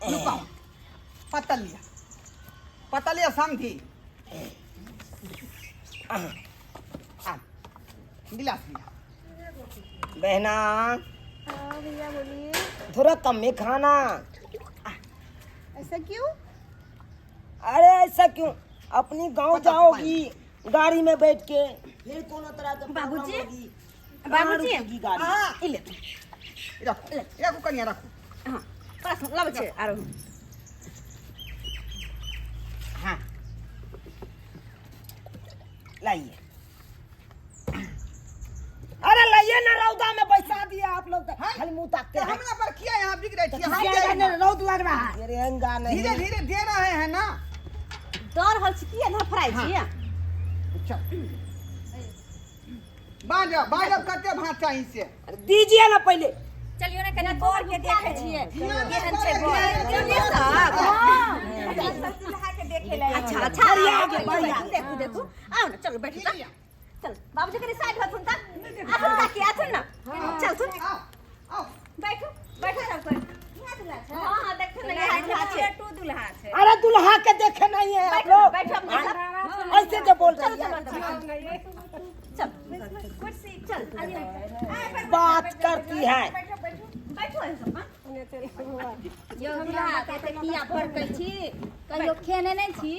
रुको पता लिया, पता लिया समझी। आ गिलास लिया। बहना। हाँ भैया बोलिए। थोड़ा कम में खाना। ऐसा क्यों? अरे ऐसा क्यों, अपनी गांव पता जाओगी गाड़ी में बैठ के फिर कोनो तरह के प्रॉब्लम बाबूजी? होगी। कहाँ बाबूजी? रुकेगी गाड़ी? हाँ ई ले। रखो रखो कनिया रखो। हाँ पास लाबै छै आरो। हाँ लाइए, अरे लाइए ना, रौदा में बैठा दिया आप लोग तो हाँ? खाली मुंह ताकते तो हैं। हमरा पर किया यहाँ बिक रही थी, हम किया दे जाने रौद लग रहा है। गिरेंगा नहीं। धीरे धीरे दे रहे हैं ना। दऽ रहल छी किया धड़फड़ाइ हाँ। छी? चल बाजब बाजब कते भात चाही से। अरे दीजिए ना पहले। चलियो ने कनी बर के देखे छियै केहन छै बर। चलिए सब। दुल्हा के देखे ले। अच्छा अच्छा, बढ़िया आओ, आगे, बढ़िया। देखू देखू, आओ ना, चलो बैठू तऽ। चल बाबूजी, कनी साइड होथुन तऽ। आथुन काकी, आथुन ना, चलथुन। आओ आओ। बैठू बैठू सब कोइ। हाँ हाँ, देखथुन ना, इएह दुल्हा छै। टू दुल्हा छै। अरे दुल्हा के देखे नहीं है आप बैठो लोग। बैठो अपने सब। ऐसे जो बोल चलो रही है। चलो चल कुर्सी चल आइयो। बात करती है। बैठो बैठो। बैठो एहन सब, हाँ। यौ दुल्हा के तऽ किया भड़कै छी? कहियो खेने नहि छी?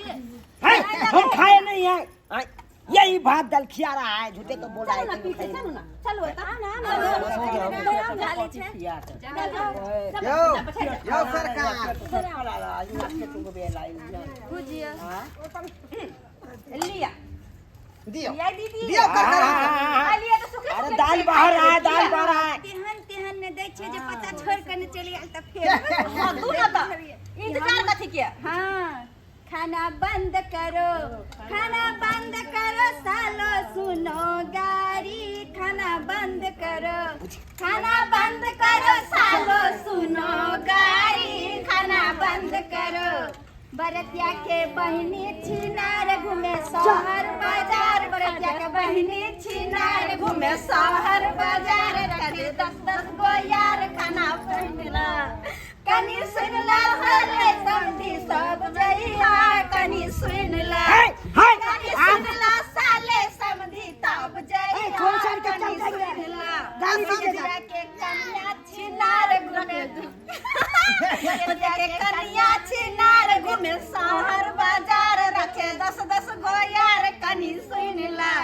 है, हम खाए नहीं है। हाँ, यही भात दाल खिया रहा है, झूठे को बोल रहा चलू है ना कि पीछे खाए चलू ना, चलू एतऽ। जाले छै। यौ यौ सरकार। बुझियो। लिया। दियो लिया दीदी। दियो कर कर। आ लिया तऽ सुखले अरे सुखले दाल छै। बाहर आए, दाल बाहर आए। तेहन तेहन ने दै छै जे पता छोड़ि कऽ ने चलि गेल तऽ फेर। हाँ दू ना तऽ इंतजार कथी के? हाँ, खाना बंद करो, खाना बंद करो सालो, सुनो गारी, खाना बंद करो, खाना बंद करो सालो, सुनो गारी, खाना बंद करो। बरतिया के बहिनी छिनार घूमे शहर बाजार, बरतिया के बहिनी छिनार घूमे शहर बाजार, रखे दस दस गो यार, खाना पहिनला कनी सुनला साले समधी सब जइहा, कनी सुनला है, है, कनी आप- सुनला साले समधी तब जइहा, छोड़ छाड़ के कनी चल जाइए। सुनला गाली दीजिएगा। समधिया के कन्या छिनार घूमे, बरतिया के कन्या छिनार घूमे शहर बाजार, रखे दस दस गो यार, कनी सुनला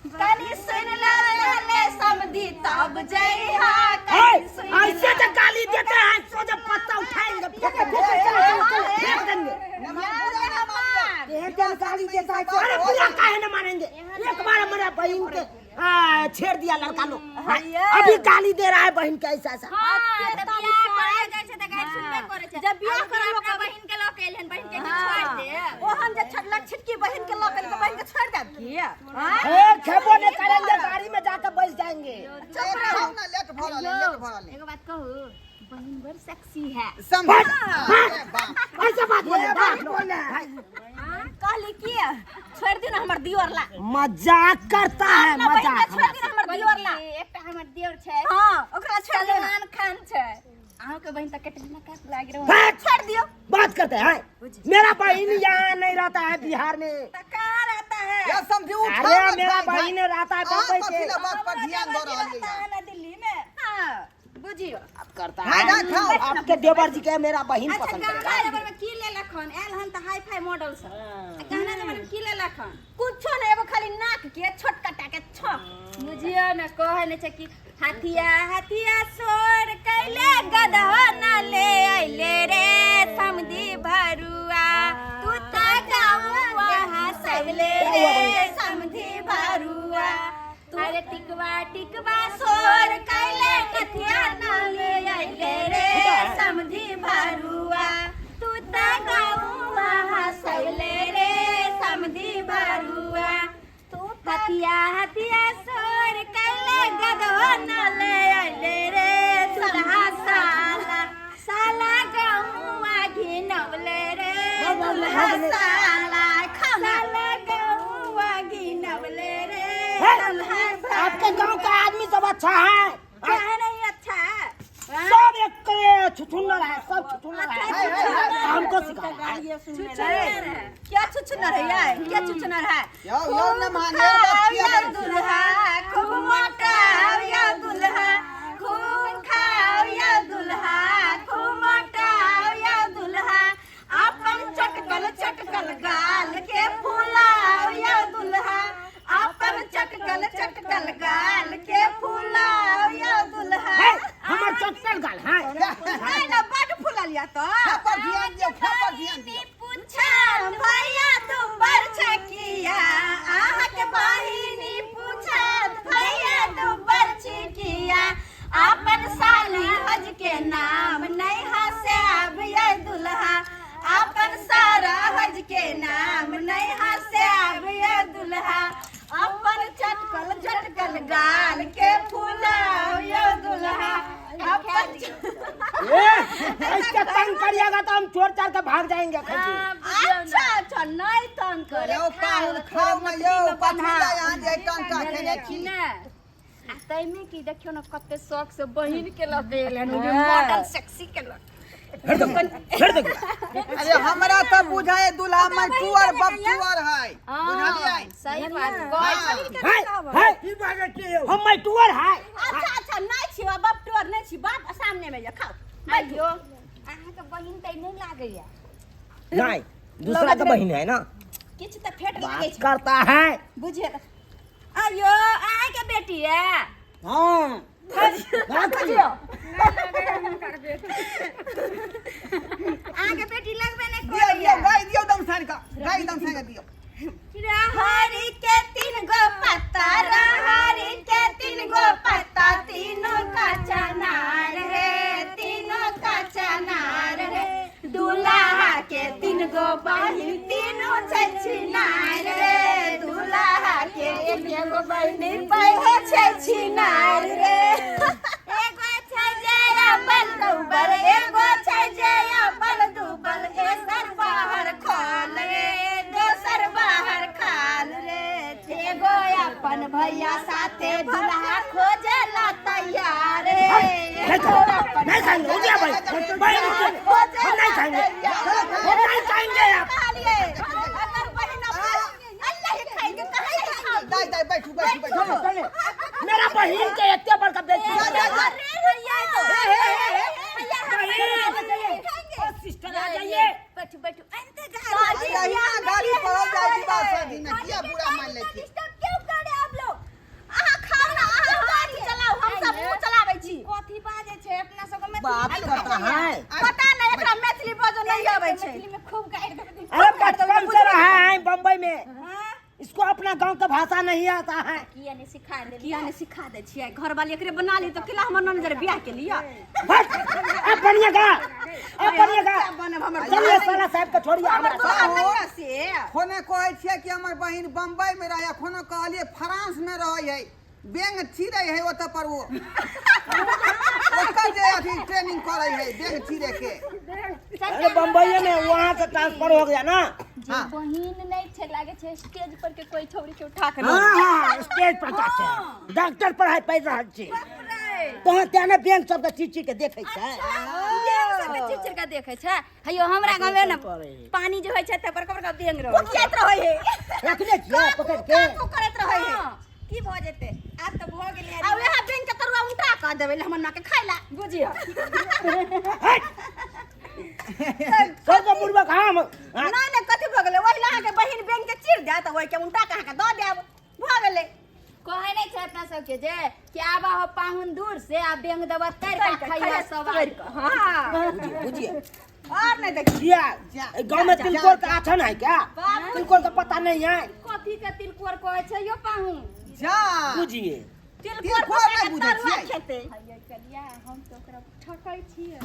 कनी सुनला साले समधी तब जइहा, है, कनी सुनला। ऐसे जो गाली देते हैं सो जब पत्ता उठाएंगे फेंक फेंक, चलो चलो चलो फेंक देंगे। बुरा ना मानियो। एक दिन गाली देता है। अरे बुरा काहे ना मानेंगे? एक बार हमारा बहन के छेड़ दिया लड़का लोग, अभी गाली दे रहा है बहन के ऐसा ऐसा। हाँ, तऽ बियाह करै जाइ छै तऽ गारि सुनबे करै छै। जब बियाह आ करै अपना बहिन के लऽ के एलहन, बहिन के की छोड़ि दे? ओ हम जे छटलक छिटकी बहिन के लऽ के एलियै, तऽ बहिन के छोड़ि देब की? आँय? ए, खेबो नहीं करेंगे, गाड़ी में जाकर बैठ जाएंगे। चुप रहो ना, लेट भऽ रहल है, लेट भऽ रहल है। एगो बात कहू, बहिन बड़ सेक्सी है। समझ अरे बाप। ऐसे बात बोले, बात बोले। कहली की छोड़ि दियौ ने हमर दियोर ला। मजाक करता है। अपना बहिन मजाक के छोड़ि दियौ ने हमर दियोर ला। एकटा हमर दियोर छै। हाँ, ओकरा छोड़ि दियौ ने। सलमान खान छै। अहाँके बहिन तऽ कैटरीना कैफ लागि रहल। है, छोड़ि दियौ। बात करते हैं, मेरा बहन यहाँ नहीं रहता है बिहार में। तऽ कहाँ रहता है? या समझी उठा अरे ना मेरा भाई, भाई। बहन रहता है अहाँ बम्बई कथी के। ला बात पर ध्यान दऽ रहल रहता है? है ना दिल्ली में। हाँ, बुझियौ। बात करता हाँ, है। ना, खाओ। आपके देवर जी के मेरा बहन अच्छा पसंद गहना करेगा। जेवर में की लेलक हन? आयल हन तऽ हाई फाई मॉडल सब। आ गहना जेवर में की लेलक हन? कुछो नहि, एगो खाली नाक के छोटका टा के छक। बुझियौ ने, कहै ने छै कि हाथिया हाथिया शोर कैले गदहा न ले अइले रे समधी भरुआ, तू तऽ गाँव हँसैले रे समधी भरुआ, अरे टिकवा टिकवा शोर कैले नथिया न ले अइले रे समधी भरुआ, तू तऽ गाँव हँसैले रे समधी भरुआ, तू हथिया हथिया शोर कैले गदहो न ले अइले रे दुल्हा साला, साला गहुआ घिनौले रे दुल्हा साला, साला गहुआ घिनौले रे है, दुल्हा साला। आपके गांव का आदमी सब अच्छा है। काहे नहीं अच्छा है? सब एक के छुछुन्नर है, सब छुछुन्नर है। हमको सिखा रहा है। क्या छुछुनर है यार, क्या छुछुनर है? यौ यौ न माने बात किया या करै छी? दुल्हा खूब मोटा या दुल्हा, खूब खाओ या दुल्हा, खूब मोटा या दुल्हा, अपन चटकल चटकल गाल के फुलाओ या दुल्हा, अपन चटकल चटकल गाल के फुलाओ या दुल्हा। है, हमर चटकल गाल है। नहीं ना, बड फुलल या तो। पर ध्यान दियौ, पर ध्यान दियौ। पूछा भैया तुम बरछकिया, अहाँके बहिनी पूछत भैया तुम बरछकिया, अपन साली हज के नाम नहीं हंसाब ये दुल्हा, अपन सारा हज के नाम नहीं हंसाब ये दुल्हा, अपन चटकल चटकल गाल के फुलाओ ये दुल्हा, अपन ए, ऐसे तंग करिएगा तो हम छोड़ छाड़ के भाग जाएंगे खजी। अच्छा अच्छा, नहीं तंग करे। यौ पाहुन खाउ न यौ, कथी लए अहाँ जे टंका खेने छी? आ तैमे की देखियौ न कते शौक से बहिन के लऽ गेल हन, मॉडल सेक्सी के लऽ। फिर देखो, फिर देखो। अरे हमरा तऽ बुझाय दुल्हा में टुअर बपटुअर है, बुझलियै? सही बात कहै है, है, हम मैं टूअर है। अच्छा अच्छा, नहीं छी बाप टोर, नहीं छी बाप, सामने में ये खाओ। बैठो। अहाँके बहिन तऽ नहि लागैया। नहीं, दूसरा का बहन है ना। किछु तऽ फेट लागै बात छै करता है। बुझिए तऽ। आयो अहाँके बेटी है? हाँ, बात करियो। अहाँके बेटी लगबे नहि दियौ करैया। दियौ गाय दियौ, दम सान कऽ गाय दम सान कऽ दियौ। हरी के तीन गो पत्ता, हरी के तीन गो पत्ता, तीनों का चनार है, तीनों का चनार है, दूल्हा के तीन गो बहिन, तीनों छै छिनार रे, दूल्हा के तीन गो बहिन बहे छै छिनार रे, एगो छै जे अपन दुबल, एगो छै जे अपन दुबल, एसर बाहर खाल रे, दोसर बाहर खाल रे, एगो अपन भैया साथे दुल्हा खोजेला तैयार रे। नहीं खाएंगे, नहीं खाएंगे, हो गया भाई। भाई, हम नहीं खाएंगे, हम नहीं खाएंगे आप। अगर बहिन अल्लाह ही खाएंगे, कहाँ ही खाओ? दाइ दाइ, बैठू बैठू बैठू। चलो चलो, मेरा बहन के इतने बड़का बेटी। अरे भैया तो बहन सिस्टर आ जाइए। बैठू बैठू, अंत अहिना गाड़ी पड़ल जाइ छी बात शादी में, किया बुरा मान लै छी? डिस्टर्ब क्यों करे आप लोग? अहाँ खाओ ना, अहाँ हाथ चलाओ, हम सब मुंह चलाबै छी। कथी बाजै छै अपना सबके मैथिली? बात करता है। पता नहीं, एकरा मैथिली बजो नहीं आबै छै। मैथिली में खूब गारि देबै। अरे बचपन से रहा है बम्बई में, इसको अपना गांव का भाषा नहीं आता है। किया नहीं सिखा देलियै? किया नहीं सिखा दै छियै? घरवाली एकरे बना ली तऽ किला हमर ननद बियाह के लिअ। हट, अब बनिएगा, अब बनिएगा। बनब हमर चलिए साला साहब को छोड़िए हमर हमरा। दुल्हा नहीं है से। खोने कहै छियै कि हमर बहिन बम्बई में रहै, खोने कहलियै फ्रांस में रहै है, बेंग चीरै है ओतऽ पर, ओ ओकर जे अथी ट्रेनिंग करै है बेंग चीरे के। अरे बम्बई में वहाँ से ट्रांसफर हो गया ना। जे बहिन नहीं छै लागे छै स्टेज पर के कोई छौरी के उठा के हाँ हाँ, स्टेज पर जाते हैं, डॉक्टर पढ़ाई पढ़ रहल छी तहाँ तें ने बैंक सबके चीज चीज के देखै छै। बेंग सबके चिर चिर के देखै छै। हयो हमरा गाँव में ने पानी जे होइ छै तऽ बड़का बड़का बेंग रहै छै। कुचियाइत रहै है। रखने छियै पकड़ के। काकू करैत रहै है। हाँ, की भऽ जेतै, आब तऽ भऽ गेलै। आ वएह बैंक के तरुआ उल्टा कऽ देबै हमर माँ के खाय ला, बुझियौ। हट, सब मुर्बक हम। नहि नहि, कथी भऽ गेलै? ओहि लए अहाँके बहिन बैंक के चीर देत, ओहि के उल्टा कऽ अहाँके दऽ देब, भऽ गेलै। कहै नहि छै अपना सबके जे कि आबा हो पाहुन दूर से आ बेंग देबऽ तर के खइया सब। तोड़ि कऽ, हाँ। बुझिए बुझिए। और नहीं देखिए किया गाँव में तिलकोर का आछन है क्या? तिलकोर का पता नहीं है? कथी के तिलकोर कहै छै यो पाहुन? जा बुझिए। तिलकोर तिलकोर नहि बुझै तरुआ छियै? खेतै। हइयै कलिया, हम तऽ ओकरा ठकै छियै। आ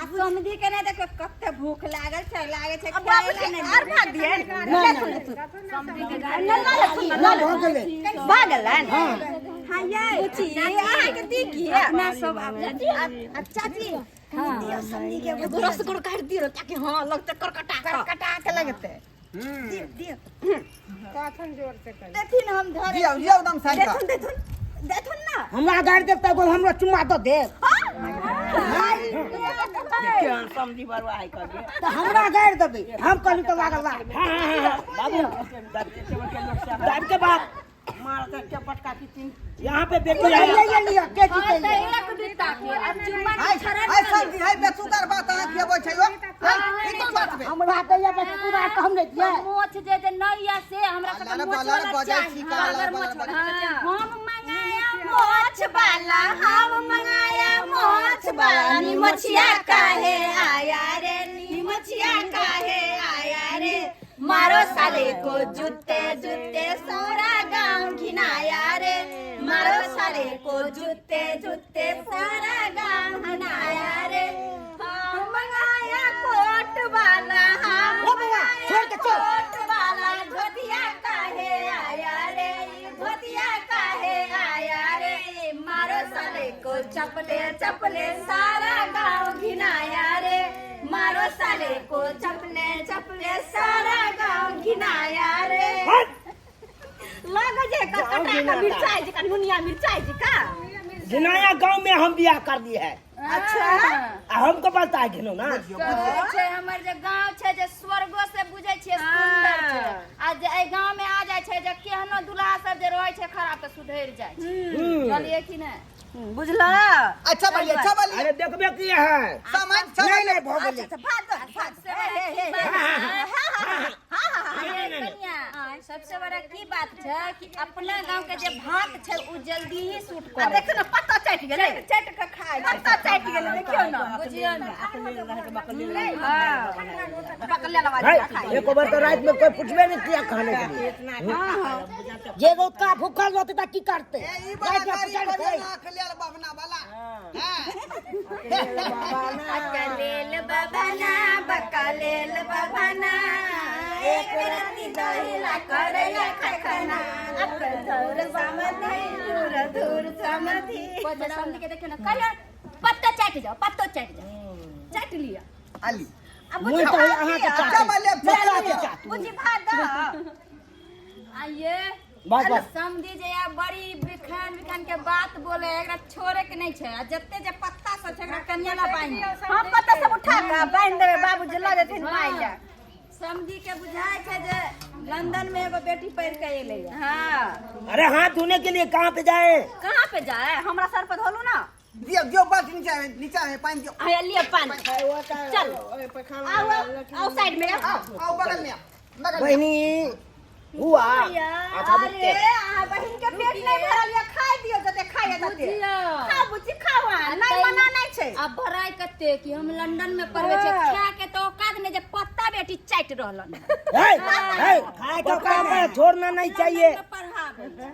समधी के नहि देखियौ कते भूख लागल छै, लागै छै आ बाबू खाय के लए नहि। और भात दियै। समधी के ल ल लेथुन न, ल भऽ गेलै। लेथुन, भऽ गेलै। हाँ। हाँ यै बुच्ची, अहाँके दी की? अपना सब आब आ चाची, दियौ समधी के एगो रसगुर काटि दियौ ताकि हाँ लगतै करकटा कऽ। कटा के लगतै। दियौ दियौ। देथिन हम धरे। दियौ दियौ दम सान कऽ। देथुन देथुन देथुन ना। हमरा गाड़ि देब तऽ एगो हमरा चुम्मा दऽ देब। केहन समझी बरुआ है कभी तऽ हमरा गारि देबै हम कहलहुँ तऽ लागल ला हाँ हाँ हाँ बाबू दाब के बाप मार के पटका की तीन यहाँ पे बेटी ये है ये लिअ के हाँ जीतै तऽ एक बित्ता के अब चुम्मा के हाय छरन हाय समझी हाय बेसुकर बात अहाँ खियबै छै यौ हाय ई कोन बात भेल हमरा तऽ ये बस पूरा के हम नहि दियै मोछ जे जे नहीं या से हमरा सबके अल्लाह मोछ बलर वाला बजै चाही छी का, हाँ, अल्लाह अगर मोछ बलर वाला हम मंगाया मोछ वाला हम मंगाया मोछ वाला नी मोछिया काहे आया रे नी मोछिया काहे आया रे मारो साले को जूते जूते सारा गांव घिनाया रे मारो साले को जूते जूते सारा गांव घिनाया रे हम मंगाया कोट वाला हम ओ बौआ, छोड़ के चल। कोट वाला धोतिया काहे आया रे धोतिया काहे आया रे मारो साले को चपले चपले सारा गांव घिनाया रे मारो साले को चपले चपले सारा गांव घिनाया रे लग जे कटा का मिर्चाई जी का नुनिया मिर्चाई जी का घिनाया गांव में हम बियाह कर दी है अच्छा आ हमको बोलता है घिनौना कहै छै हमर जे गांव छै जे स्वर्गो से बुझै छियै सुंदर छै आ जे एहि गांव में आ जाइ छै जे केहनो दुल्हा सब जे रहै छै खराब तऽ सुधरि जाइ छै बुझलियै कि नहि बुझला अच्छा बोलिए अच्छा बोलिए अरे देखबे किए है समझ नहीं समझ नहीं भो गेलै अच्छा भात दो, भात दो। हे, हे, हे, हे। कनिया सबसे बड़ा की बात छै कि अपना गांव के जे भात छै उ जल्दी ही सूट आ करे देखियौ ने पत्ता चाटि गेलै चट के खाय छै पत्ता चाटि गेलै देखियौ ने बुझियौ ने पकड़ले लगा है, एको बार तो रात में कोई पूछबे नहीं किया खाने के लिए जे रोका भूखल रहतै तऽ की करतै ए ई वाला रातिमे गाड़ी पूछल बढ़िया छै ना अखलेल बभना वाला हां अकलेल बबना बकलेल बबना एक रत्ती दहिला करैला खखना अकल समधि दूर दूर समधि समधि के देखियो ना कहियो पत्ता चाट जाओ पत्तो चाट जाओ चाट लिया अली आ मुँह बुझी तऽ भात अहाँके दिअ। अच्छा बोलिए चाट अच्छा चाट बुझी भात दऽ आइए बस बस समधी जे आ बड़ी बिखान बिखान के बात बोले एकरा छोड़े के नहीं छै आ जते जे पत्ता सब छै एकरा कन्या ला बांध हम पत्ता सब उठा कऽ बान्हि देबै बाबूजी लऽ जेथिन पाइ लए समधी के बुझाय छै जे लंदन में एगो बेटी पढ़ के एलै हाँ अरे हाथ धोने के लिए कहाँ पे जाए कहाँ पे जाए हमरा सर पर धोलू ना दियो दियो बाल्टी नीचा है नीचा है पानी दियो आ लिअ पानी चल आओ आओ साइड में आओ आओ आओ बगल में आओ बगल में बहनी हुआ अच्छा अरे रुकते अहाँ बहिन के पेट नहीं भरल ये खाय दियो जते खाय तते बुझियौ खाओ बुच्ची खाओ अहाँ नहीं मना नहीं छै आ बड़ाई कते कि हम लंदन में पढ़बै छै खा के तो औकात नहि जे पत्ता बेटी चाटि रहलन हे हे पत्ता पर छोड़ना नहीं चाहिए पढ़ाबै छै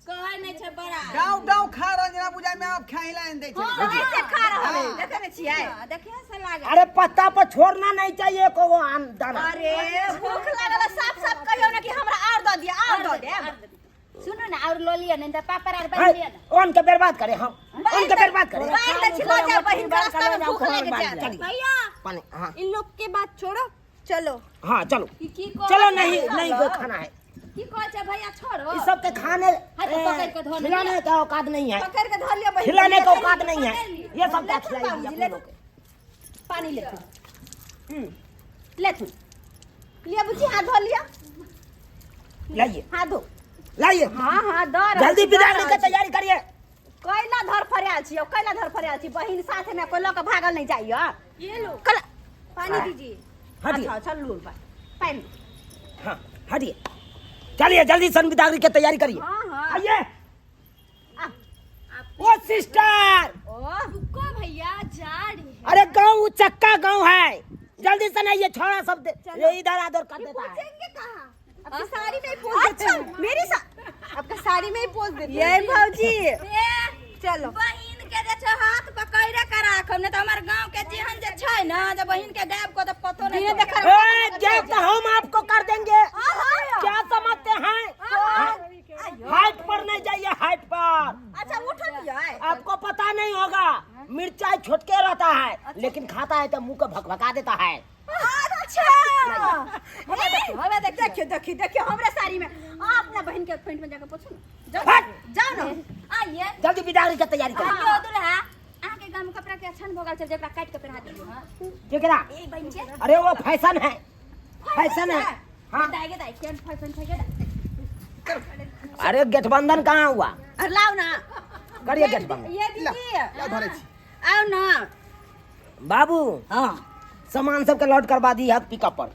कहै नहि छै बड़ा गाँव गाँव खा रहल जेना बुझाय में आप खाई लाइन दै छै ऐसे खा रहल है देखे ने छियै देखिए से लागल अरे पत्ता पर छोड़ना नहीं चाहिए को आम दाना अरे भूख लागल है, साफ साफ कहियो ना कि हमरा आर दऽ दिअ आर दऽ देब सुनू ने और लऽ लिअ नहि तऽ पापड़ आर बनि लिअ ने उनके बर्बाद करे हम उनके बर्बाद करे बाहर दै छी लऽ जाओ बहिन के रास्ता में भूख लागि जायत चलिए भैया पानी हाँ इन लोग के बात छोड़ो चलो हाँ चलो ई की कहै चलो छै? नहीं नहीं कोई खाना है की कहै छै भैया छोड़ो इस सब के खाने हाँ, तो पकड़ के धो खिलाने का औकात नहीं है पकड़ के धर लिअ बहिन खिलाने का औकात नहीं है ये सब क्या लेथुन खिलाएगी बाबूजी, अपने लोग के? पानी लेथुन लेथुन लिअ बुच्ची हाथ धो लिअ लाइए हाथ धो लाइए हाँ हाँ दऽ रहल जल्दी छी, दऽ विदाई रहल के छी। तैयारी करिए कैला धर फरियाल छी कैला धर फरियाल छी बहिन साथे में कोई लऽ के भागल नहीं जाइयो ये लो कल पानी दीजिए हटिए अच्छा अच्छा लू पानी हाँ हटिए चलिए जल्दी सन विदाई के तैयारी करिए हाँ हाँ आइए ओ सिस्टर ओ रुको भैया जा रही है अरे गांव चक्का गांव है जल्दी से नहीं ये छोड़ा सब ये इधर आधर कर देता है पूछेंगे कहाँ आपकी साड़ी में ही पोज देते अच्छा हैं मेरी सा आपका साड़ी में ही पोज देते ये हैं भौजी ए, चलो बहिन के जे छै हाथ पकड़े के राखब नहीं तऽ हमर गांव के जेहन जे छै ना जे बहिन के गायब को तऽ पतो नहीं दिने चलत। देखर ए, जब तो हम आपको कर देंगे क्या समझते हैं हाइट पर नहीं जाइए हाइट पर अच्छा उठो दिया आपको पता नहीं होगा मिर्चाई छोटके रहता है लेकिन खाता है तो मुंह को भकभका देता है अच्छा हमें देखियो देखियो देखियो हमरा साड़ी में आ अपना बहन के पेंट में जाके पूछू ना जाओ हट! जाओ ना आइए जल्दी विदाई के तैयारी करो आइयो दुल्हा अहाँके गाम कपड़ा के अच्छा भऽ गेल छै जेकरा काटि के पहिरा देलियै हँ। केकरा? ए बहिन के। अरे वो फैशन है, फैशन है। हाँ। दाइ गे दाइ, केहन फैशन छै गे दाइ। अरे गठबंधन कहाँ हुआ? अरे लाओ ना। करिए गठबंधन। ये दीदी ला धरै छी। आओ ना। बाबू हाँ। सामान सबके लोड करवा दी है पिकअप पर,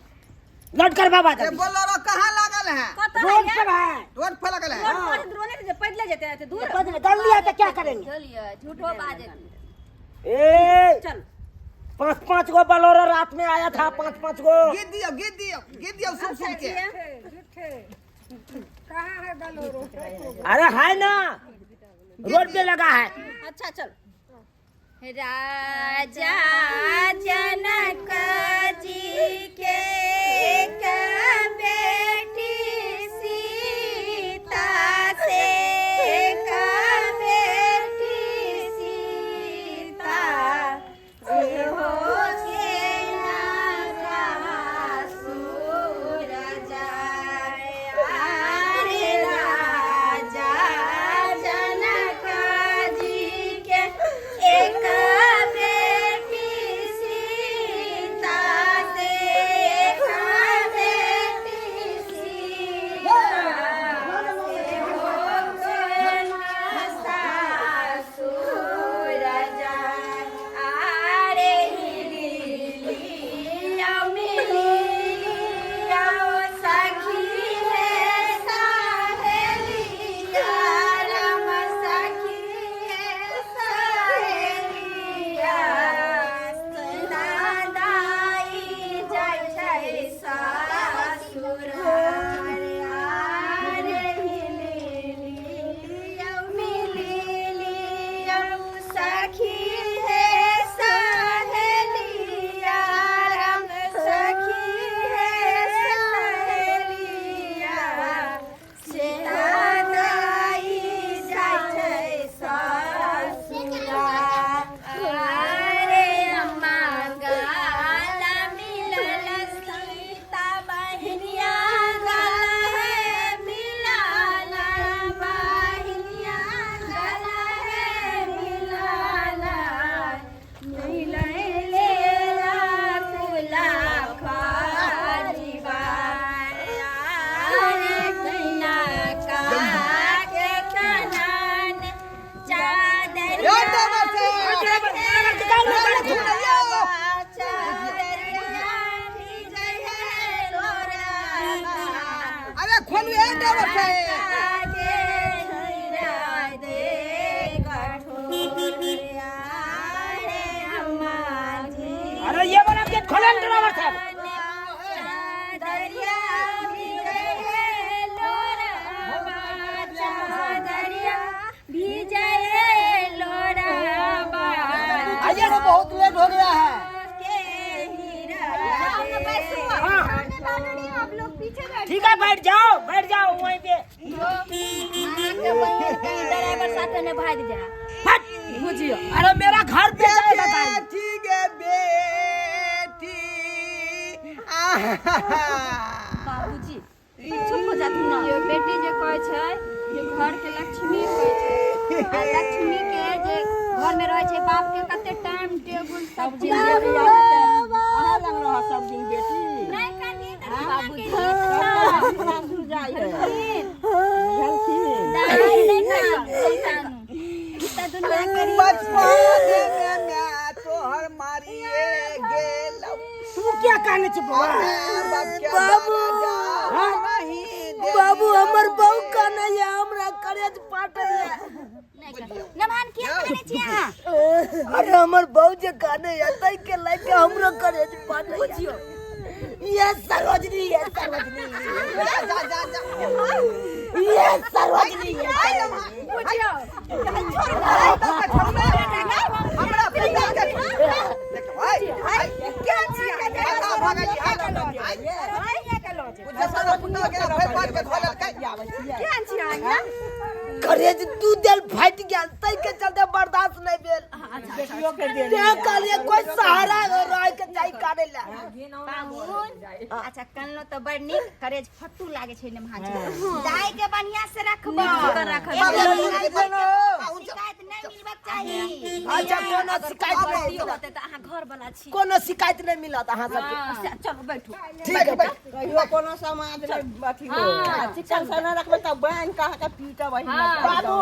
लोड करवा ए जल्दी। बोलेरो कहाँ लागल है? कतऽ रोड है? पर है। रोड पर लागल है। रोड पर रोने से पैदले जेते है दूर। पैदल कर लिया तो क्या करेंगे? चलिए झूठो बाजे। ए चल। 5-5 गो बोलेरो रात में आया था, 5-5 गो। गीत दियो, गीत दियो, गीत दियो सुन सुन के। कहाँ है बलोरो? अरे है ना, रोड पे लगा है। अच्छा चल। राजा जनक जी के एक बेटी सीता से, एक बेटी सीता से हो के ससुर जाए। अरे राजा जनक जी के एक बेटी सीता से, एक बेटी सीता से हो के ससुर जाए। अरे हिलिया मिलिया सखी है सहेलिया, राम सखी है सहेलिया, दादाई जाय छै ससुर। अरे हिलिया मिलिया सखी है सहेलिया, राम सखी है सहेलिया, सीतादाई जाय छै ससुरा। अरे अम्मा गाला मिलल सीता बहिनिया, गाला है मिलल बहिनिया, गाला है मिलल, मिलले कुला परिवार। अरे कैना काके कनान यो ड्राइवर से। अरे खोलू ए ड्राइवर से। अरे ये वाला गेट खोले ना ड्राइवर साहब। आइए तो बहुत लेट हो गया है। हाँ। आप लोग पीछे बैठ। ठीक है बैठ जाओ, बैठ जाओ वहीं पे। ड्राइवर साथ ने भाग जा। हट बुझियो। अरे मेरा घर पे जाएगा गाड़ी। बेटी गे बेटी। आहा। बाबूजी चुप हो जाथुन ना। यो बेटी जे कहै छै जे घर के लक्ष्मी होइ छै, आ लक्ष्मी के जे घर में रहै छै बाप के कते टाइम टेबुल सब चीज अहाँ लग रहा सब दिन बेटी। नहीं कानी त बाबूजी। सासुर जाइ है। बुझलखिन? दाइ नहीं कानू, ई त दुनिया के रीत बचपन में मैं तोहर मारिए गेलौ। तू क्या कहने छी बौआ? बाबू बाबू हमर बहू काने या हमरा करेज फाटल या। नमन किया कहने छी अहाँ? अरे हमर बहू जे काने या तै के लए के हमरो करेज फाटल या। ये सरोजनी, ये सरोजनी, जा जा जा जा। ये सरोजनी, ये सरोजनी। हमरा पिता के देखो हाय हाय क्या छियै? भागा भागली हाय हाय। सारा पुता के फेर पाट के खोलल कै। केहन छियै अहाँ? करेज दू देल फाटि गेल तै के चलते बर्दाश्त नहीं भेल। तें कहलियै कोई सहारा रह के चाही काने ला। पाहुन अच्छा कनलो तऽ बड़ नीक करेज फट्टू लागे छै ने भाँज दाइ के बढ़िया से रखबो शिकायत नहि मिलबाक चाही। अच्छा कोनो शिकायत नहीं गलती होतै तऽ अहाँ घर वाला छी। कोनो शिकायत नहीं मिलत अहाँ सबके। चलू बैठू। ठीक है। कहियो कोनो समाज में अथी हो आ चिकन से न रखबै तऽ बैन कहाँ के पीटब अहिना। बाबू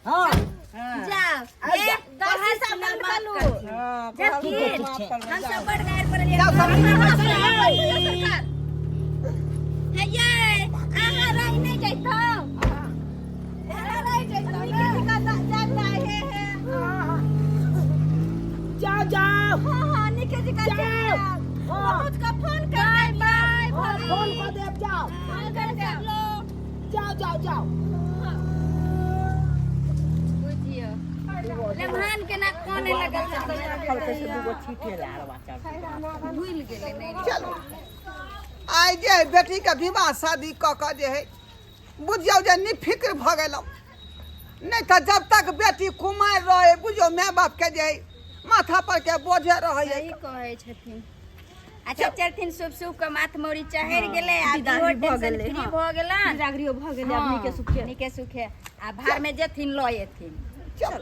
हाँ जाओ एक दही सब बंद करू। हाँ, जबकि माफ करबै, हम जाउ। सब बड़ गायर पड़लियै। जाउ सब। सरकार हे ये अहाँ रहि नहि जैतौ, अहाँ रहि जैतौ ने जाय हे हे। जाओ जाओ। हाँ हाँ निके जी का जाओ। हाँ। बहुत का फोन कर बाय बाय। हाँ, फोन कर देब, जाओ। फोन कर देब। जाओ जाओ जाओ। बुझियो लेमहान के ना कोने लगल हल्के से दूगो छीटे ला आर बच्चा भूल गेलै नहि। चलो आइ जे है बेटी के विवाह शादी कऽ कऽ जे है बुझियौ जे निफिक्र भऽ गेलहुँ, नहि तऽ जब तक बेटी कुमारि रहे बुझियौ माय बाप के जे है माथा पर के बोझे रहै है। सही कहै छथिन। अच्छा चलथिन, शुभ शुभ के माथ मौरी चढ़ि गेलै आ बिदागरी इहो भऽ टेंशन गेलै, फ्री हाँ। भऽ गेलन। बिदागरियो भऽ गेलै, आब नीके सुखे नीके सुखे आ भार में जेथिन लऽ एथिन। चल।